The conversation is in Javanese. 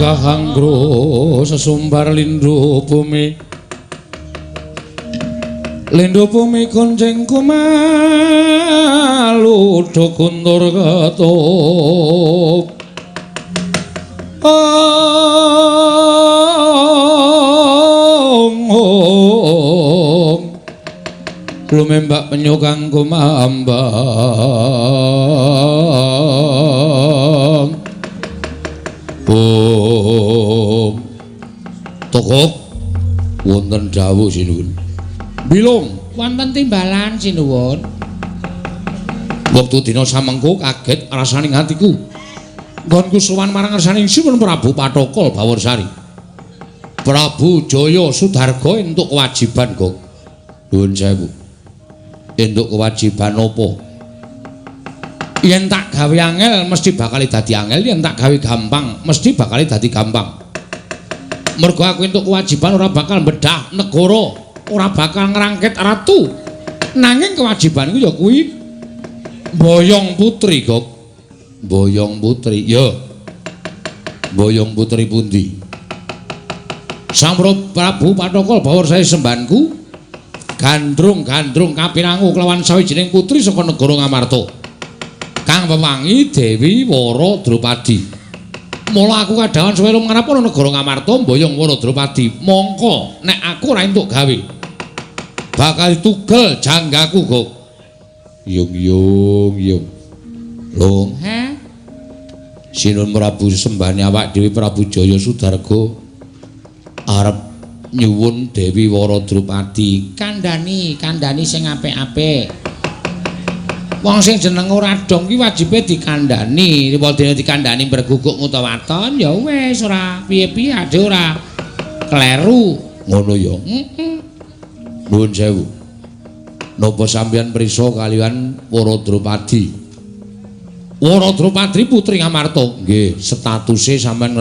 Tlatah anggro sesumbar lindhu bumi. Lindhu bumi kuncing kumalu do kuntur ketup. Ong ong lumembak penyu kang kumambang. Bung Tokok wonten dawuh sinuwun. Bilung wonten timbalan sinuwun. Wektu dina samengko kaget rasaning atiku. Nggonku sowan marang ngersaning Sinuwun Prabu Pathokol Baworsari. Prabu Jaya Sudarga entuk kewajiban, Gok. Nuwun sewu. Entuk kewajiban apa? Yen tak gawe angel mesti bakal dadi angel, yen tak gawe gampang mesti bakal dadi gampang. Mergo aku entuk kewajiban ora bakal bedah negara, ora bakal ngrangkit ratu. Nanging kewajibanku ya kuwi boyong putri, Gok. Boyong putri, ya. Boyong putri pundi? Sang Prabu Pathokol Baworsari sembanku gandrung-gandrung kapinangu kelawan sawijining putri saka negara Ngamarta. Kang wewangi Dewi Wara Drupadi. Mula aku kadhawan suwe lumangrap ana negara Ngamarta mboyong Wara Drupadi. Mongko nek aku ora entuk gawe, bakal tugel janggaku, Gok. Yung yung yung. Lung. Heh. Sinuwun Prabu sembahane awak dhewe Prabu Jaya Sudarga arep nyuwun Dewi Wara Drupadi. Kandhani, kandhani sing apik-apik. Wong sing jeneng ora dong ki wajibe dikandhani. Riwa dene dikandhani berguguk ngutawaton ya wis ora piye-piye ade ora kleru. Ngono ya. Heeh. Nuwun sewu. Napa sampeyan prisa kaliyan Wara Drupadi? Wara Drupadi putri Ngamarta. Nggih, statuse sampeyan